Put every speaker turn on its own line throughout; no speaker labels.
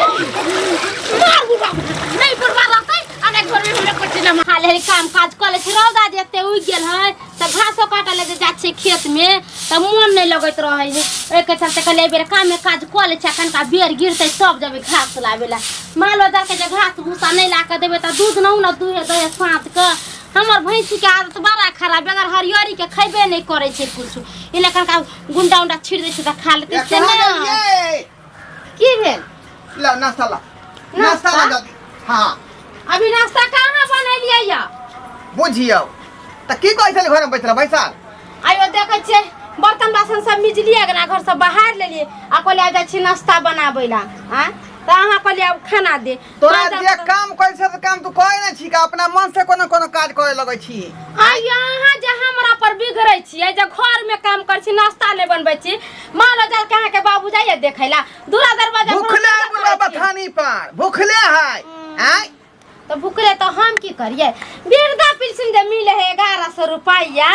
मार बुढ़वा नहीं बुढ़वा रहतै आ नहीं घर में हमरा कुछ ना हाल है। काम काज कऽ लै छी। रौदा जे एते उगि गेल है तऽ घासो काटऽ लए जे जाइ छियै खेत में तऽ मोन नहि लगैत रहै है। ओहिके चलते कहलियै एहि बेर कामे काज कऽ लै छी आ कनिका बेर गिरतै तब जेबै घास लाबै लए। मालो जालके जे घास भूसा नहि ला कऽ देबै तऽ दूध नहि ने दुहे दै है साँझके। हमर भैंसीके आदत बड़ा खराब, बगैर हरियरीके खयबे नहि करै छै कुछ। ई लए कनिका गुंडा उंडा छीट दै छै तऽ खा लेतै से
कहाँ
नहि।
गेलियै?
की भेल?
ला नाश्ता ला, नाश्ता ला जल्दी। हाँ,
अभी नाश्ता कहाँ बनेलियै या?
बुझियौ तऽ की कहै छलै घरमे बैसल बैसल?
आइयो देखै छियै बर्तन बासन सब मिजलियै, अगना घर सब बहार लेलियै आ कहलियै आब जाइ छी नाश्ता बनाबै ला। आँय, तऽ अहाँ कहलियै आब खाना दे।
तोरा
माँ
जे काम करै छै तऽ काम तू करै नहि छी, अपना मन से कोनो कोनो काज करे लगै छी।
आइयो अहाँ जे हमरा पर बिगड़ै छियै जे घरमे काम करै छी, नाश्ता नहि बनबै छी, मालो जाल के अहाँके बाबू जाइए देखै ला दूरा दरवाजा पर?
भूखले
हम
है बुढ़वा
करै छियै।
बथानी पर भूखले है। आँय,
तऽ भुखले तऽ हम की करियै? वृद्धा पेंशन जे मिले है 1100 रुपैआ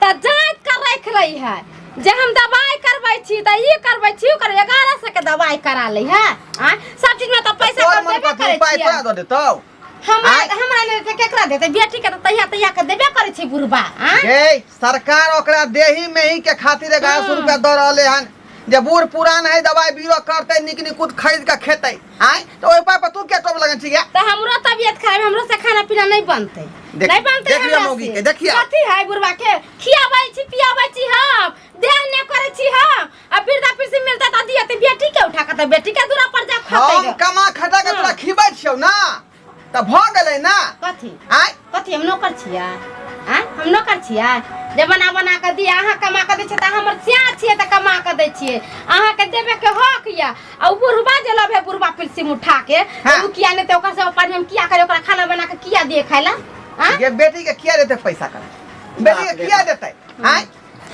तऽ जाँच कर राखि लै है जे हम दवाइ करबै छी तऽ ई करबै छी उ करबै, 1100 के दवाइ करा लै है। आँय, सब चीज में तऽ पैसा
तोर
कम
मन
देबे
कथी
करै
उपाय
छियै।
तोरा दऽ देतौ?
हमरा
आँय?
हमरा नहि देतै, केकरा देतै? बेटी के तऽ तहिया तहिया के देबे करै छै बुढ़बा। आँय
गे, सरकार ओकरा देही मेही के खातिर 1100 रुपया दऽ रहले हन जे बूढ़ पुरान है, दवाई बीरो करतै, नीक निकुत खरीद के खेतै। आँय, तऽ ओहि पाइ पर तू के टोप लगन छी गे?
तऽ हमरो तबियत खराब, हमरो से खाना पीना नहीं बनतै। नहीं बनतै
देखियौ
हमरा
मौगी
से।
के, देखियौ।
कथी है बुढ़वा के खियाबै छी पियाबै छी हम, ध्यान नहीं करै छी हम, आ वृद्धा पेंशन मिलतै तऽ दियतै बेटी के उठा के तऽ बेटी के दूरा पर जा खतै।
हम कमा खटा के तोरा खिबै छियौ ना तऽ भऽ गेलै ना।
कथी?
आँय,
कथी हम नौकर छियै? आँय, हम नौकर छियै जे बना बना कऽ दिअ? अहाँ कमा कऽ दै छियै तऽ हमर स्याह छियै तऽ कमा कऽ दै छियै, अहाँके देबे के हक यऽ। आ उ बुढ़बा जे लबे बुढ़बा पेंशन उठा के
हाँ।
उ किया नहि तऽ ओकरा से पानि हम किया करे? ओकरा खाना बना के किया दिए खाय ला? आँय,
ये बेटी के किया देतै पैसा? कर बेटी के किया देतै? आँय,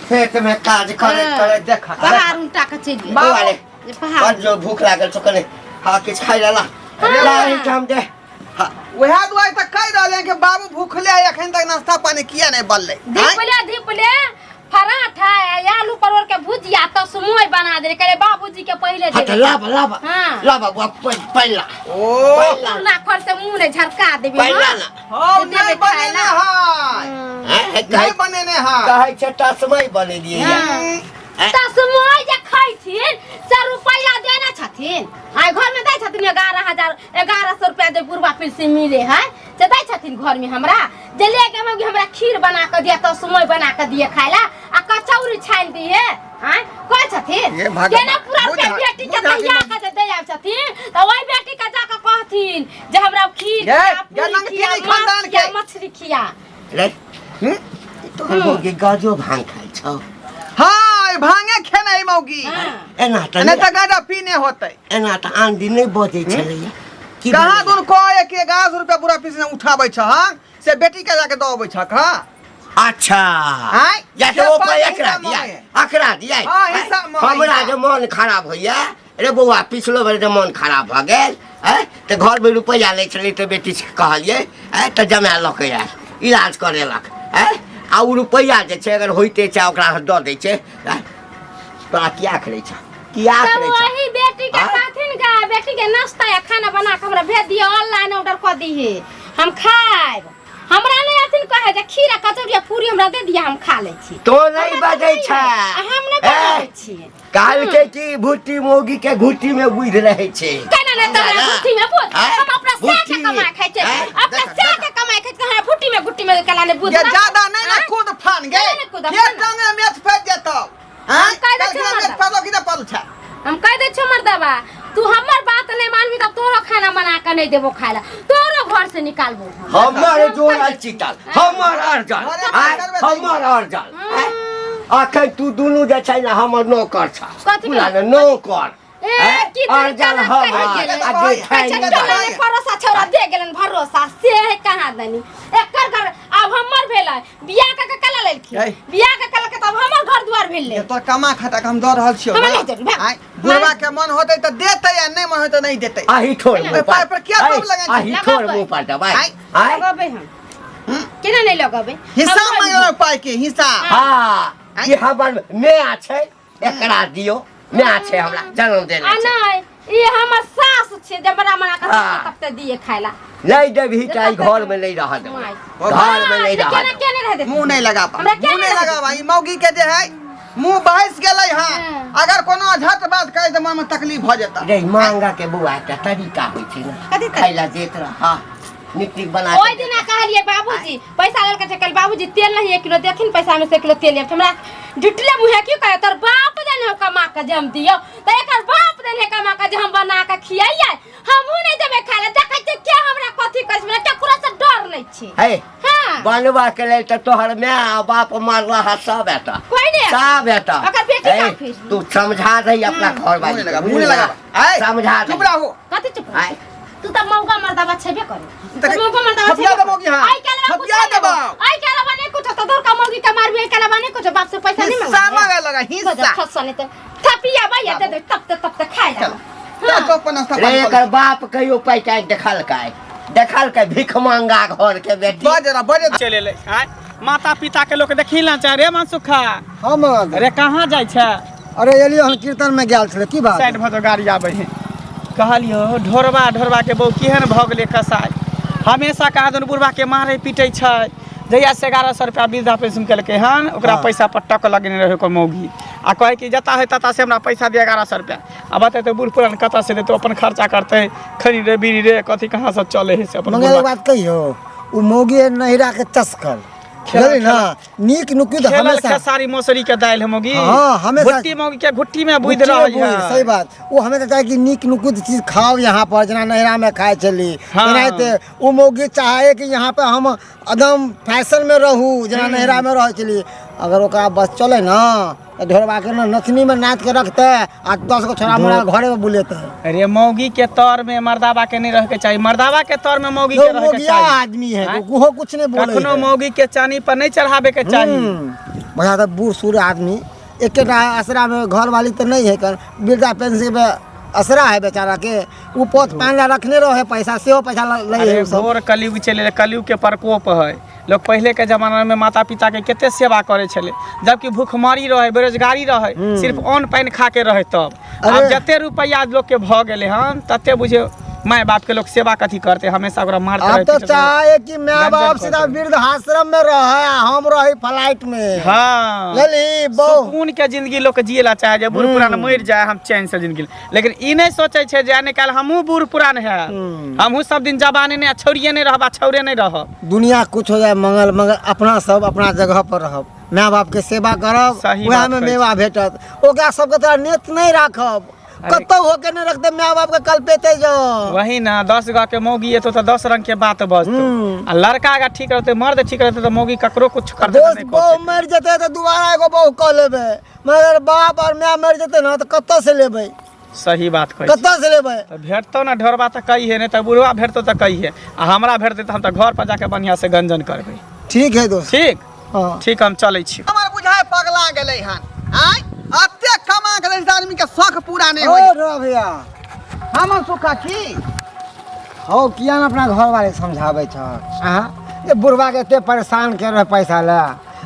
खेत में काज करे करे
देख
पहाड़ उल्टा के चलि गेल।
बाबू।
बौआ रे,
जे पहाड़
बड़ जोर भूख लागल छौ, कने हाँ किछु खाइ ला ला।
हाँ।
ला एहिठाम दे। हाँ।
वएह दुआरे तऽ कहि रहले हैं कि बाबू भूखले है, एखन तक नाश्ता पानी किया नहीं बनलै? आँय?
धीपले धीपले पराठा आ आलू परोड़ के भुजिया तऽ सुमोय बना दे करे बाबूजी के पहिले
हाँ तऽ
देबै।
लाबा लाबा।
हाँ।
लाबा बुआ, पहिला
ओ
पहिला
ना खर से मुंह ने झरका देबे।
पहिला ना।
हम
जे
नहीं
देबै खाय
बनेने
ला।
है,
हैं,
नहीं बनेने है।
कहै छै तस्मै बनेलियै या।
हाँ। तस्मय जे खैथिन से रुपैआ देने छथिन? आइ घर में दै छथिन 11,000 1100 रुपया जे बुढ़वा पेंशन मिले है से दै छथिन घर में हमरा? जे ले के मौगी हमरा खीर बना के दिया, तस्मय बना के दिए खाय ला आ कचौड़ी छानि दिए। आँय, कहै छथिन
हे भगवान,
केना पूरा रुपया
बुझा-
बेटी के
बुझा
तहिया के जे दै आबै छथिन तऽ ओहि बेटी के जाके कहथिन जे हमरा खीर
गे,
खिया,
गे,
पूरी
नंगटी
खिया,
नहीं
माछ
खानदान
खिया,
के।
मछली खिया।
रे,
हम्म?
तोहर मौगी गाजो भांग खाइ छौ?
हाँ, ई भांगे खेने ई मौगी।
हाँ।
एना तऽ
नहीं तऽ गांजा पीने होतै।
एना तऽ आन दिन नहि बजै छलैया की
कहाँ
भेलैया?
दुन कहे कि 1100 रुपया पूरा पीस उठाबै छ हन से बेटी के जाके दऽ अबै छक। हाँ,
अच्छा,
आँय,
या
से
तऽ ओ
पाइ
पाइ एकरा
हिसाब
दिया,
मांगे।
एकरा दिया।
हाँ, हिसाब मांगे,
हमरा
हिसाब।
जे मन खराब होइया रे बौआ, पिछलो बेर जे मन खराब भऽ गेल आँय तऽ घरमे रुपैआ लै छलै तऽ बेटी से कहलियै आँय तऽ जमा लऽ कऽ आयल, इलाज करेलक आँय। आ ओ रुपैआ जे छै अगर होइते छै ओकरा दऽ दै छै आँय। तोरा किया करै छ, किया
तब
करै छ?
वही बेटी के
आँय?
कहथिन गा बेटी के नाश्ता या खाना बना के हमरा भेज दियो, ऑनलाइन ऑर्डर कऽ दीहे, हम खायब। हमरा नहीं अथिन कहे जे खीर आ कचौड़ी आ पूरी हमरा दे दिया, हम खा लै छी।
तो नहीं
हमरा तऽ
बजै
नहि
छै।
है। आ हम नहीं
ए,
बजै छियै।
कहलकै कि भुट्टी मौगी के घुट्टी में बुझ रहे छै।
केना नहीं तोरा
ना।
भुट्टी में बुझ?
आँय?
हम अपना से के
भुट्टी।
कमाय खाइ छियै।
आँय?
अपना
देखा,
से
देखा।
के कमाय खाइ छियै, हमरा भुट्टी में गुट्टी में केना नहीं बुझ?
ये ज्यादा नहीं ना कूद फान गे।
केना नहीं कूद
ये
फान?
टांगे मेथ फेंक देतौ। आँय?
कहि दै छियौ
काल्हि
मर्दा।
मेथ फेंकलो कि नहि पड़ल छै?
हम कह दै छियौ मर्दबा, तू हमर बात नहीं मानबी तऽ तोरो खाना बना के नहीं देबो खाय ला, तोरो घर से निकालबो हम।
हमर जोड़ल चितल, हमर अर्जल
घरे
आँय,
करबै तऽ
हमर अर्जल आँय। अखन तू दुनू जे छै ने हमर नौकर छ।
कथी?
बुझल ने नौकर।
ए,
आँय?
की तोर
अर्जल
गलत
हमर
कहि गेलै?
आ जे
अच्छा,
छै
टोला में भरोसा छौड़ा दे गेलन भरोसा से है कहाँ दनी एकर घर आब हमर भेलै। बियाह के कला लेलखिन।
ए।
बियाह के कला के तब हमर घर दुआर भेलै।
ये तोर कमा खटा के हम दऽ रहल छियौ
हमरा
ना।
नहि जरूरी, भाग।
आँय, बुढ़वा के मन होतै तऽ देतै आ नहि मन होतै नहि देतै।
आही ठोर मुँह
ओहि पाइ
पर
पर किया
आही-
टोप लगै छी?
आही ठोर
लगबै।
मुँह पर दबाइ।
आँय?
आँय?
लगबै हम केना नहीं लगबै?
हिसाब
हमरो
मांगल पाइ के हिसाब।
हाँ, ई हमर मेया छै, एकरा दियौ। माय छै हमरा जन्म देने
आ
छै।
नहि, ई हमर सास छै जे बना बना के
हाँ।
तब दिए खाइला।
नहि देबही तऽ एहि घरमे नहि रहऽ देबौ, घरमे नहि रहऽ
केना
देबौ।
केने रह दे?
मुंह नहीं लगा पा,
हमरा क्या
मुंह नहीं
नहीं
लगा भाई। मौगी के जे है मुंह बहस गेलै हां,
हाँ।
अगर कोनो अझत बात कहे तऽ मन में तकलीफ भ जेता।
रे मांगा के बौआ एकटा तरीका होइ छै ने।
कथी तरीका?
खाइ लए देत रह, हाँ, नीक नीक बना
ओहि
के।
दिना कहलिए बाबूजी पैसा लेलके छै, कहल बाबूजी तेल नहीं 1 किलो देथिन, पैसा में से 1 किलो तेल लेब। हमरा झुटले मुँहे क्यों कहे, तोर बाप देने हो कमा के जे हम दियौ, तऽ एकर बाप देने कमा के जे हम बना के खियाइए, हमहूँ नहीं देबै खाय लए। देखै छियै के हमरा कथी कहै छै, हमरा केकरो से डर नहीं छै।
हे।
हाँ।
बनबा के लेल तऽ तोहर माय आ बाप मरला हा, सब एतऽ।
कोई नहीं।
सब एतऽ।
ओकर बेटी
हे,
काफी।
तू समझा दही अपना घर
मुंह
वाली
नहीं लगा,
के,
मुंह नहीं लगा। ऐ,
समझा
चुप
दही।
रहो।
कथी चुप?
आय।
तू तऽ मौगा मर्दाबा छेबे करे।
तऽ
तू मौगा मर्दाबा
थपिया
छेबे
देबौ
करे।
की हाँ?
आइ काल्हि कुछ
थपिया
नहीं
देबौ।
आइ काल्हि बने कुछ तो दूर का मौगी के मारबी, आइ काल्हि बने कुछ बाप से पैसा नहीं
हिस्सा
मांगे।
मांगे लगा हिस्सा।
खस्सा नहीं तो थपिया भैया दे दे, तब तक तब तक खाए
चल
जा।
चल तो अपन नाश्ता
रे
पानी
एकर बाप कहियो पैसा देखलकै? देखलकै भीख मांगा घर के बेटी?
बज रहा बज।
चलि एलै। आँय, माता पिता के लोक देखी ना चाहे रे मनसुखा।
हम।
अरे कहाँ जाइ छै?
अरे एलियो हन, कीर्तन में गेल छलै। की बात?
साइड भऽ जो, गाड़ी आबै है। कहलियो ढोरबा, ढोरबा के बहू केहन भऽ गेलै कसाई, हमेशा कहाँ दुनू बुढ़बा के मारै पीटै छै। जहिया से 1100 रुपया वृद्धा पेंशन केलकै हन, ओकरा पैसा पर टक लगेने रहै ओकर मौगी, आ कहै कि जता है तता से हमरा पैसा दिअ 1100 रुपया। आ बतेतै बूढ़ पुरान कतऽ से देतै? अपन खर्चा करतै, खैनी रे बीड़ी रे कथी कहाँ सब चलै है से अपन
मगर एक
बुढ़बा।
बात कहियो, उ मौगी है नहिरा के चस्कल।
खेलल
बुझली ना, नीक नुकी तऽ
खेलल
हमेशा
खेसारी मौसरी के दालि है मौगी।
हाँ, हमेशा।
घुट्टी मौगी के घुट्टी में बुझि
बुझि
रहल
बुझि,
है।
सही बात। ओ हमेशा चाहे कि नीक नुकुत चीज खाओ यहाँ पर, जेना नहिरा में खाए छली तेनाहिते ओ मौगी चाहे कि यहाँ पे हम एकदम फैशन में रहू, जेना नहिरा में रहै छली। अगर ओकरा बस चले ना तऽ ढोरबा के ना नथनी में नाच के रखते आ 10 गो छोरा मोरा घरे में बुलेते।
अरे मौगी के तर में मर्दाबा के नहीं रहे के चाहिए, मर्दाबा के तर में मौगी के रहे के
मौगिया
चाहिए।
आदमी है।
आँय?
ओहो कुछ नहीं बोले।
कखनो मौगी के चानी पर नहीं चढ़ाबे के चाहिए।
भैया तऽ बूढ़ सूढ़ आदमी एकेटा असरा में, घर वाली तऽ नहीं है कर, वृद्धा पेंशन पे असरा है बेचारा के। उ पोत पानि ला रखने रहे पैसा, सेहो पैसा लै
अरे
है उ सब।
घोर कलयुग चलि एलै, कलयुग के प्रकोप है। लोग पहले के जमाना में माता पिता के कते सेवा करे छलै, जबकि भूखमरी रहे, बेरोजगारी रहे, सिर्फ अन्न पानि खा के रहे तब। आब जते रुपैआ लोग के भऽ गेलै हन, तते बुझे माय बाप के लोग सेवा कथी करते, हमेशा ओकरा मारते
आब
रहे,
तो
पीटते रहे।
चाहे कि my बाप
गंजन
सीधा
करते।
वृद्धाश्रम में रहे आ हम रही फ्लाइट में। लली बहु
सुकून के जिंदगी लोग जिए ला चाहे, जे बूढ़ पुरान मरि जाए हम चैन से जिंदगी। लेकिन ई नहीं सोचे छै जे आने काल हमहूँ बूढ़ पुरान है, हमहूँ सब दिन जवाने नहीं आ छौड़िए नहीं रहब आ छौड़े नहीं रहब।
दुनिया कुछ हो जाए मंगल, मगर अपना सब अपना जगह पर रहब, माय बाप के सेवा करब।
सही
वएह
बात
में
कहै।
मेवा भेटत। ओकरा सबके तोरा नेत नहीं राखब, कतौ होके नहीं रखते, माय बाप के कल्पेते जो।
वही ना, 10 गो के मौगी एतो तऽ 10 रंग के बात बजतो। आ लड़का अगर ठीक रहते, मर्द ठीक रहते, तऽ मौगी ककरो कुछ करते तऽ
दोस्त,
नहि
बहु
कहतै।
मरि जेतै तऽ दोबारा एगो बहु कऽ लेबै, मगर बाप और माय मरि जेतै ने तऽ कतऽ से लेबै?
सही बात कहै छी।
कतऽ से लेबै?
तऽ भेटतौ ने ढोरबा तऽ कहिहे, नहि तऽ बुढ़वा भेटतौ तऽ कहिहे, आ हमरा भेटतै तऽ हम तऽ घर पर जाके बढ़िआँ से गंजन करबै।
ठीक है दोस्त।
ठीक।
हाँ।
ठीक, हम चलै छी।
हमर बुझाय पगला गेलै हन। आय अते कमा के दै छै आदमी के शौक पूरा नहीं
ओ
होई।
रो भैया।
हम सुखा की
हौ, किया ने अपना घर वाले समझाबै छ अहाँ जे बुढ़वा के एते परेशान के रहे पैसा ले?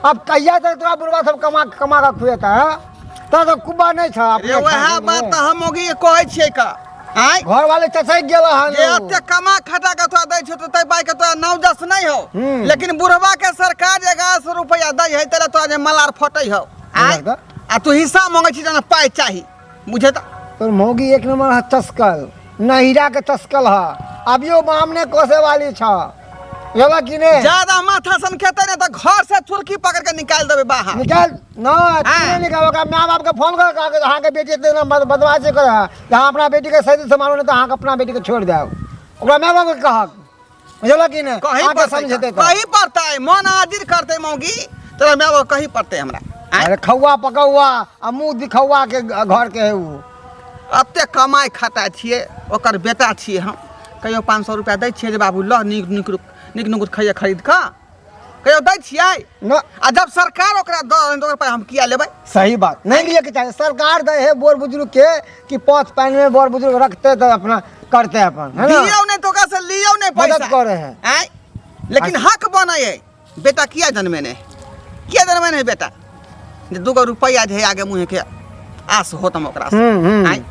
अब कहिया तक तोरा बुढ़वा सब कमा कमा के खुएता है? तोरा तो कुब्बा नहीं छ अपने
रे वएह
खाए के
बात
लिए।
तऽ हम मौगी के कहै छियै का आय
घर वाले चसक गेल हन।
जे एते कमा खटा के तोरा दै छौ तऽ तै पाइ के तोरा नौ दस नहीं हौ, लेकिन बुढ़वा के सरकार जे 1100 रुपया दै है तैला तोरा जे मलार फटै हौ। आय आ तू हिस्सा मंगै छी, जेना पाइ चाही बुझे तऽ।
तोर मौगी एक नंबर है चस्कल, नहिरा के चस्कल है। अभियो मामने कोसे वाली छ, बुझल कि ने?
ज्यादा माथा सन खेतै ने तऽ घर से चुरकी पकड़ के निकालि देबै बाहर।
निकाल न, तू निकाल। ओकरा माय बाप के फोन कर, कह के अहाँके बेटी एते ना बदमाशी करे है, जे अहाँ अपना बेटी के सही से मारू, नहीं तऽ अहाँके अपना बेटी के छोड़ि देब। ओकरा माय बाप के कहक, बुझल कि ने?
कही
अहाँके
पड़तै।
समझेतै तऽ।
कही पड़तै, मन आजिर करतै मौगी तोरा माय बाप, कही पड़तै हमरा। आँय?
अरे खौआ पकौआ आ मुँह दिखौआ के घर के है उ।
एते कमाइ खटाइ छियै, ओकर बेटा छियै हम, कहियो 500 रुपया दै छियै जे बाबू लऽ नीक नीक नीक नुकुत खइए खरीद कऽ? कहियो दै छियै?
न।
आ जब सरकार ओकरा दऽ रहल, तऽ ओकर पाइ हम किया लेबै?
सही बात, नहीं लिए के चाही। सरकार दै है बोर बुजुर्ग के कि पौथ पानि में बोर बुजुर्ग रखते तऽ अपना करते अपन, है ना?
दियौ नहि तऽ ओकरा से लियौ नहि पैसा।
मदद करे है।
आँय, लेकिन हक बनै है बेटा किया जन्मेने, किया जन्मेने है बेटा, जे 2 गो रुपैआ जे है आगे मुँहे के आस होत हम ओकरा से।
हम्म, हम्म।
आँय,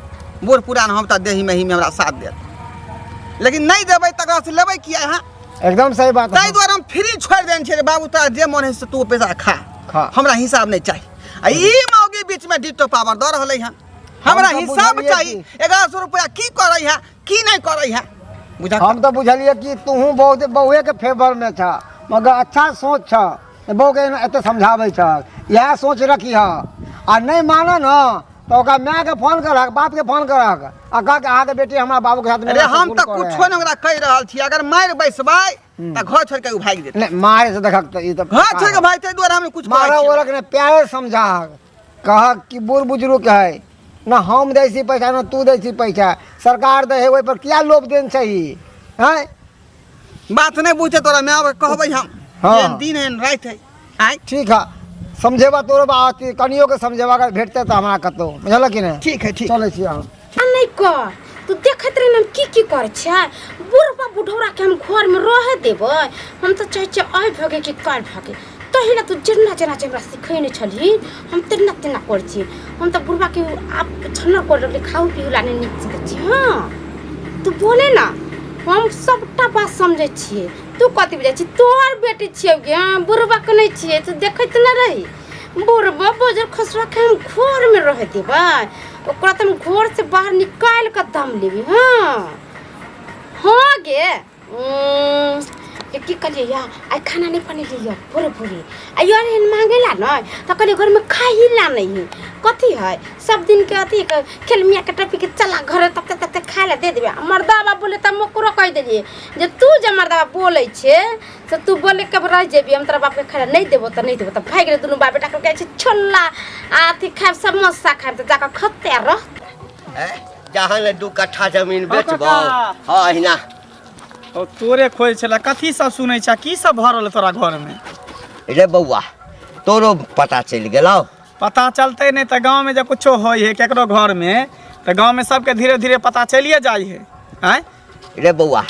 बूढ़ पुरान हम तऽ देही में ही में हमरा साथ देत, लेकिन नहीं देबै तकरा से लेबै किया अहाँ?
एकदम सही बात।
ताहि दुआरे हम फ्री छोड़ि देने छियै रे बाबू, तोरा जे मन है से तू पैसा खा,
खा।
हमरा हिसाब नहीं चाही। आ ई मौगी बीच में डिटो पावर दऽ रहलै हन, हमरा
हम तऽ
हिसाब
बुझलियै
चाही। 1100 रुपया की करै है की नहीं करै है, बुझा?
हम तऽ बुझलियै कि तूहू बहुत बहुए के फेवर में छ, मगर अच्छा सोच छ, बहू के एते समझाबै छ, इएह सोच रखी ह। आ नहीं मानो न तऽ ओकरा माय के फोन करहक, बाप के फोन करहक आ कह के अहाँके बेटी हमरा बाबू के साथ
अरे हम तऽ कुछो नहि ओकरा कहि रहल छी, अगर मारि बैसबै तऽ घर छोड़ि के उ भागि जेतै।
नहीं मारे से देखक तऽ ई तऽ
घर छोड़ि के भागतै, दुआरे हम कुछ
मारा ओरक ने, प्यारे समझाहक, कहक कि बूढ़ बुजुर्ग है न, हम दै छी पैसा न तू दै छी पैसा, सरकार दै है, ओहि पर किया लोभ देन चाही हैं?
बात नहीं बुझते तोरा माय, कहबै हम।
हाँ।
एहन दिन एहन राति है आँय।
ठीक है, समझेबा तोरो बा अथी कनियो के समझेबा अगर भेटतै तऽ हमरा कतौ, बुझलक कि नहि?
ठीक है, ठीक।
चलै छी हम।
आ नहीं कर, तू देखैत रही हम की की करै छै। बुढ़बा बुढ़ौरा के हम घर में रहे देबै? हम तऽ चाहै छियै आइ भगे कि काल्हि भगे। तहिना तू जेना जेना जे हमरा सिखेने छलही, हम तेना तेना करै छी। हम तऽ बुढ़बा के आब छन्ना कर रहली, खाऊ पीऊ ला नहि नीक सकै छी। हाँ तू बोले ना, हम सबटा बात समझै छियै। तू कथी बुझै छी? तोहर बेटी छियौ गे, हाँ, बुढ़बा के नहि छियै। तू देखैत नहि रही बुढ़बा बजर खसुआ के हम घर में रहे देबै? ओकरा तऽ हम घर से बाहर निकालि कऽ दम लेबै। हाँ हाँ गे, ये की कहलियै या आइ खाना नहि बनेलियै भोरे भोरे। आ यार एहन मांगेला नहि तऽ कहलियै घरमे खाही ला नहि है, कथी है सब दिन के अथी खेल मियाँ के टपी के चला घर तते तते खाय ला दे देबै। आ मर्दाबा बोले तऽ हम ओकरो कहि देलियै जे तू जे मर्दाबा बोलै छे से तू बोले के रहि जेबी, हम तोरा बापके खाय ला नहि देबो तऽ नहि देबो। तऽ भागि गेलै दुनू बाप बेटा के कहै छै छोला आ अथी खायब, समोसा खायब तऽ जाकऽ खत्ते रह।
जहाँ ने 2 कट्ठा जमीन
हँ,
बेचबौ।
काका।
हाँ अहिना।
ओ तोरे खोज छला, कथी सब सुनै छ, की सब भऽ रहल तोरा घर में?
रे बौआ, तोरो पता चलि गेलौ?
पता चलते नहीं तऽ गाँव में जब कुछो होइ है केकरो घर में तऽ गाँव में सबके धीरे धीरे पता चलिए जाइ है। आँय
रे बौआ,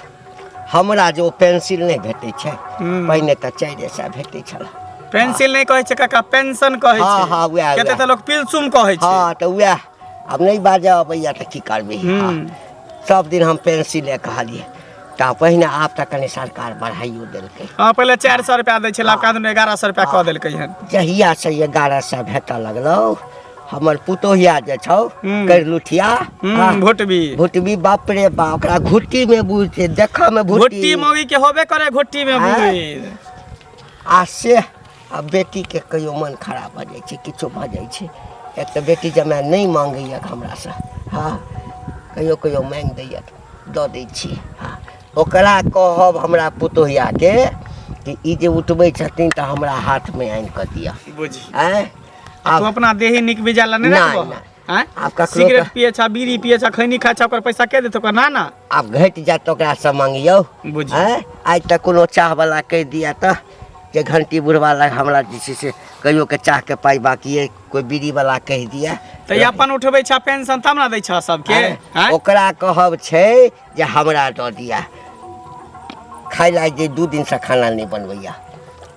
हमरा जो पेंसिल नहि भेटै छै,
हम्म।
पहिने तऽ 400 भेटै छल।
पेंसिल नहि कहै छै काका, पेंशन कहै छै।
हाँ, हाँ, उएह,
कते
उएह।
तऽ लोक पिलसुम कहै छै।
हँ तऽ उएह, आब नहि बाजऽ अबैया तऽ की करबै।
हम्म।
हाँ, सब दिन हम पेंसिले कहलियै तऽ पहिने, आब तऽ कनि सरकार बढ़ाइयो देलकै।
हाँ पहिले 400 रुपया दै छलै, आब कादन 1100 रुपया कऽ देलकै हन।
जहिया से 1100 भेटऽ लगलौ, हमर पुतोहिया जे छौ
हम्म।
करलुठिया, हाँ,
भुटबी।
भुटबी, बाप रे बाप, ओकरा घुट्टी में बुझते, देखऽ में भुट्टी
घुट्टी मौगी के होबे करे घुट्टी में
आँय?
बुझ।
आ से आ बेटी के कहियो मन खराब भऽ जाइ छै, किछो भऽ जाइ छै। एक तऽ बेटी जमाए नहि मांगैया हमरासँ, हँ कहियो कहियो मांगि दैया दऽ दै छी। हँ ओकरा कहब हमरा पुतोहिया के कि ई जे उठबै छथिन तऽ हमरा हाथमे आनि कऽ दिअ।
बुझी।
आँय
आ तू अपना देही नीक बेजा ला नहीं
नहि,
रखबह?
नहि।
आँय?
आब ककरो
सिगरेट पिए छा, बीड़ी पिए छा, खैनी खाए छा, ओकर पैसा के देत? ओकर ना ना
आब घटि जायत तऽ ओकरासँ मांगियौ।
बुझी।
आँय आइ तक कोनो चाहवला कहि दिअ तऽ जे घंटी बुढ़वा लग हमरा जे छै से कहियो के चाह के पाइ बाकी अइ, कोइ बीड़ी वाला कहि दिअ।
तऽ ई अपन उठबै छा पेंशन तब ना दै छा सबके?
आँय?
आँय?
ओकरा कहब छै जे हमरा दऽ दिअ खाइ ला, जे 2 दिनसँ खाना नहि बनबैया,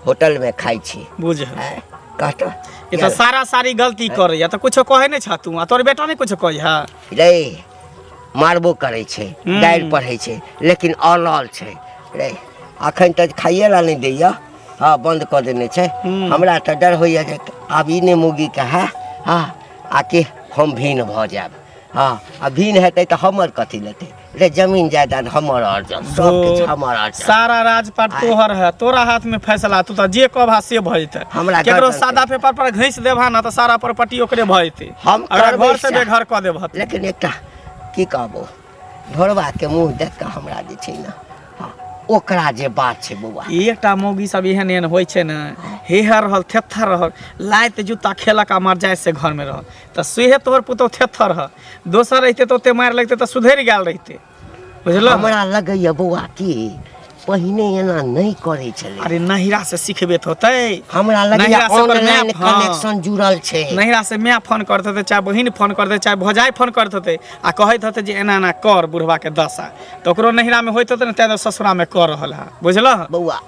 होटलमे खाइ छी।
बुझ।
आँय? कहतऽ
ई तऽ सारा सारी गलती करैया तऽ कुछो कहै नहि छा तू, आ तोर बेटा नहि कुछो कहै है?
रे मारबो करै छै,
हम्म।
गारि पढ़ै छै, लेकिन अलल छै रे। अखन तऽ खाइए ला नहि दैया, हँ बन्द कऽ देने छै।
हम्म।
हमरा तऽ डर होइया जे आब ई नहि मौगी के है, हँ आकि हम भिन्न भऽ जायब। हँ आ भिन्न हेतै तऽ हमर कथी लेतै रे? जमीन जायदाद हमर अर्जन, सब किछु हमर अर्जन,
सारा राजपाट तोहर है, तोरा हाथ में फैसला, तू तऽ जे कहबा से भऽ जेतै।
हमरा
केकरो
गर्दन
सादा पेपर पर घैस देबहा ना तऽ सारा प्रॉपर्टी ओकरे भऽ जेतै।
हम
अगर
करबै
घर से
सएह।
बेघर कऽ देबह तू।
लेकिन एकटा की कहबो, ढोरबा के मुँह देख कऽ हमरा जे छै ने, हँ ओकरा जे बात छै बौआ,
एकटा मौगी सब एहन एहन होइ छै ने, हेहर रहल, थेथर रहल, लाइत जूता खेलक आ मर जाय से घर में रहल, तऽ सेहे तोहर पुतोह थेथर ह, दोसर रहिते तऽ ओते मारि लगते तऽ सुधरि गेल रहिते, बुझलह?
हमरा लगैया बौआ कि पहिने एना नहि करै छलै।
अरे नहिरा से सिखबे तऽ होतै।
हमरा लगैया
नहिरा से ओकर
ऑनलाइन
माय, हाँ।
कनेक्शन जुड़ल छै।
नहिरा से माय फोन करत होतै, चाहे बहिन फोन करतै, चाहे भौजाइ फोन करत होतै आ कहैत होतै जे एना एना कर बुढ़वा के दशा, तऽ ओकरो नहिरा में होइत होतै ने, तें ससुरा में कऽ रहल है, बुझलह?
बौआ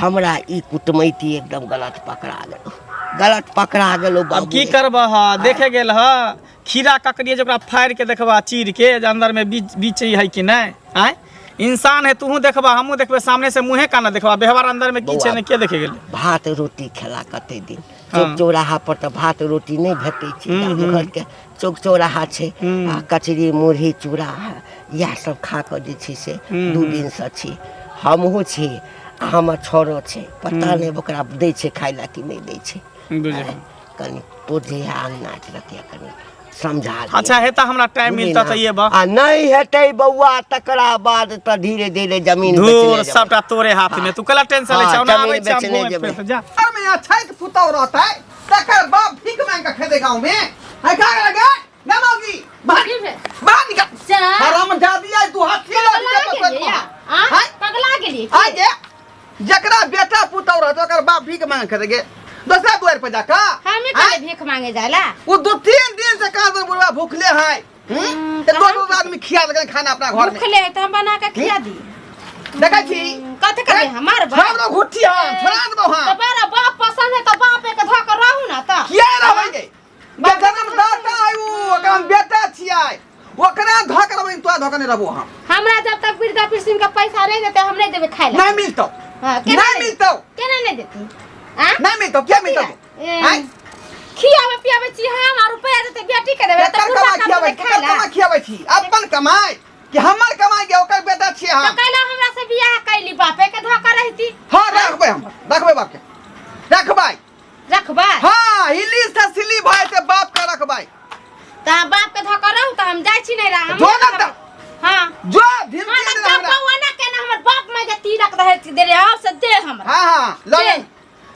हमरा ई कुटमैती एकदम गलत पकड़ा गेल। गलत पकड़ा गेलो
अब
बाबू
की
रे।
करबह देखे गेल ह खीरा ककड़ी जे ओकरा फाड़ि के देखबा चीर के जे अंदर में बीच बीच है कि नहि आँय इंसान है तूहू देखबा हमहूँ देखबै सामने से मुँहे काना देखबा व्यवहार अंदर में की छै
बौआ।
ने के देखे गेलै
भात रोटी खेला कते दिन
हाँ।
चौक चौराहा पर तऽ भात रोटी नहि भेटै छै गाम घरके चौक चौराहा छै आ कचरी मुरही चूड़ा इएह सब खा कऽ जे छै से 2 दिनसँ छी हमहूँ छी आ हमर छौड़ो छै पता नहि ओकरा दै छै खाय लए कि नहि दै छै
बुझलियै
कनि तोर जहिया अङ्गना रतिया कनि समझा दिअ।
अच्छा हेता हमरा टाइम
बुझली
मिलता
ना?
तऽ ये बा
आ नहि हेतै बौआ तकरा बाद तऽ धीरे धीरे जमीन
धूर
बेचने जेबै।
सबटा तोरे हाथ में तू कला टेंशन ले
हाँ,
छै ओना
जमीन
आबै छै हम
बेचने
घूमे
जेबै।
फिरे जा
घर में अछैत पुतौ रहतै तकर बाप भीख मांग के खेतै गाँव में है का लगे ना मौगी बाहर
की भेल?
बाहर निकल
जा।
हराम जादी आई तू हाथी लग
पगला गेलियै या? आँ? पगला गेलियै की?
आगे जकरा बेटा पुतौ रहतै ओकर बाप भीख मांग के खेतै गे दोसरा दुआर पर जाकर
हमे कहले भीख मांगे जाला
वो 2-3 दिन से कहाँ से बुढ़वा भूखले है तो दो दो आदमी खिया देलकै खाना अपना घर में
भूखले है तो हम बना के खिया दी
देखै छी
कथी करबै हमार बाप
छोड़ा दो घुट्ठी हम छोड़ा दो
तो
हम
बड़ा बाप पसंद है तो बाप एक धो के रहू ना तो
किया रहबै गे जे जन्मदाता है उ ओकरा हम बेटा छियै ओकरा धऽ के रहबै तोरा धऽ के नहि रहबो हम
हमरा जब तक वृद्धा पेंशन का पैसा नहीं देते हम नहीं देबे खाए ला
नहीं मिलतौ
हाँ, केना
नहीं मिलतौ
केना नहीं देती आँ?
नहीं मिलतौ क्या मिलतौ
ए,
आँय?
खियावे पियावे छी हम और रुपया देते बेटी के देबे
केकर
तो बुढ़वा
कमाई खियाबै
कमाई
केकर
खाए ला
कमाई खियाबै छी अपन कमाई कि हमर कमाई के ओकर बेटा छियै
तो
हम
कैला हमरा से बियाह कैली बापे के धोखा रहती
हाँ रखबै हम रखबै बाप के रखबै
रखबा
हाँ हिली से सिली भए से बाप के रखबै
त हम बाप के धोखा रहू त हम जाइ छी नहीं रहा हम
जो ना त-
हां
जो धीरे
हां
धीरे
त
हमरा
बौआ ना के ना हमर बाप में जे तिलक रहे दे रे आओ से दे हमरा
हाँ हाँ ल ले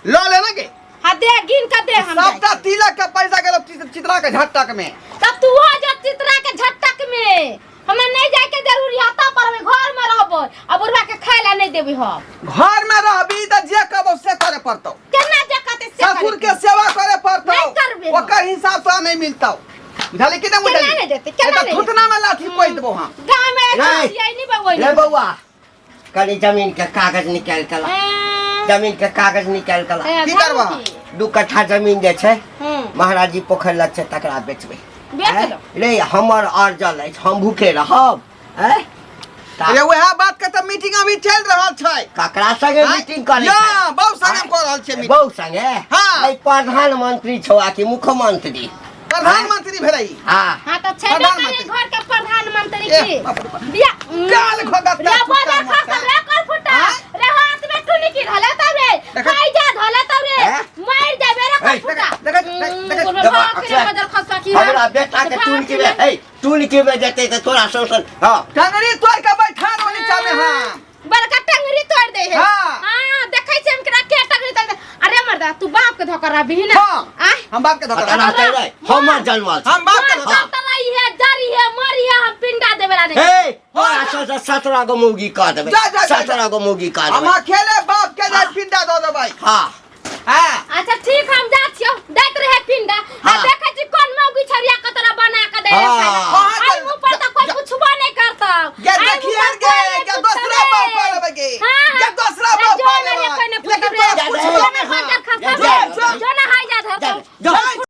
ल ले ना के
हां दे गिन के दे हम
सबटा तिलक के पैसा गेलो चितरा के झटक में
तब तू हो जा चितरा के झटक में हमरा नहीं जाए के जरूरी हता पर हम घर में रहबो आ बुढ़वा के खाए ला नहीं देबी हम
घर में रहबी त जे कहबो से करे पड़तौ
केना जे कहते से
ससुर के सेवा करे पड़तौ
नहीं करबे हम।
ओकर हिसाब तोरा नहीं मिलतौ बुझाली कि नहीं
केना
बुझाली
नहीं देते, केना
नहीं
नहीं
थुथना में लाठी पोइ देबो हम
गांव में
नहीं।
छियै नहीं बगोई
रे बौआ कनि जमीन के कागज निकालि के ला जमीन के कागज निकालि के ला
की करबह?
2 कट्ठा जमीन जे छै महाराज जी पोखरि लग छै तकरा बेचबै
बेच
आँय?
लो।
रे हमर अर्जल अछि हम भूखे रहब आँय? ता-
अरे वएह बात के तऽ मीटिंग अभी चलि रहल छै
ककरा संगे
आँय?
मीटिंग करै
ना,
छै?
बहु संगे हम कऽ रहल छियै मीटिंग।
बहु संगे
हाँ।
अइ प्रधानमंत्री छौ आ कि मुख्यमंत्री
प्रधानमंत्री भेलै ई।
हाँ
हाँ तो छेबे
प्रधानमंत्री।
करे घर के प्रधानमंत्री
ए,
की
बाप रे बाप।
बिया
गाल खोदत
रे
फुटका
बोला
मरता।
खा रे कर फुटा
आँय?
रे हाथ में टुनी की धले तब रे
देखा।
खाई जा धले तब रे
हैं?
मर जाबे रे कर
ए,
फुटा
देखा, देखा, देखा,
बोलबे
देखा,
भाग के
अच्छा।
बदल खसवा की
हमरा बेटा के टून के हे टून के में जेतै तऽ तोरा सौसन हाँ
टंगरी तोड़ के बैठा दो नीचा में हम
बड़का टंगरी तोड़ दे है
हाँ।
हां देखै छै हम केना के टंगरी तोड़ दे अरे मर्दा तू बाप के धोखा रहबी ना
हाँ।
आय
हम बाप के धोखा
पता
रहबै।
रहतै रे हमर जनमल छै।
हम बाप के धोखा
हाँ तलाई है जरी है मरी है हम पिंडा देबे ला नहीं
हे तोरा सौसन 17 गो मौगी कऽ देबै
जा, जा, जा, जा।
17 गो मौगी कऽ
हम
देबै
अकेले बाप के जाय पिंडा दऽ देबै
हाँ
हाँ
अच्छा ठीक हम जा छियो दैत रहे पिंडा आ
हाँ।
देखै छी कोन मौगी छरिया के तोरा बना के दे
हाँ।
हाँ आई मुंह पर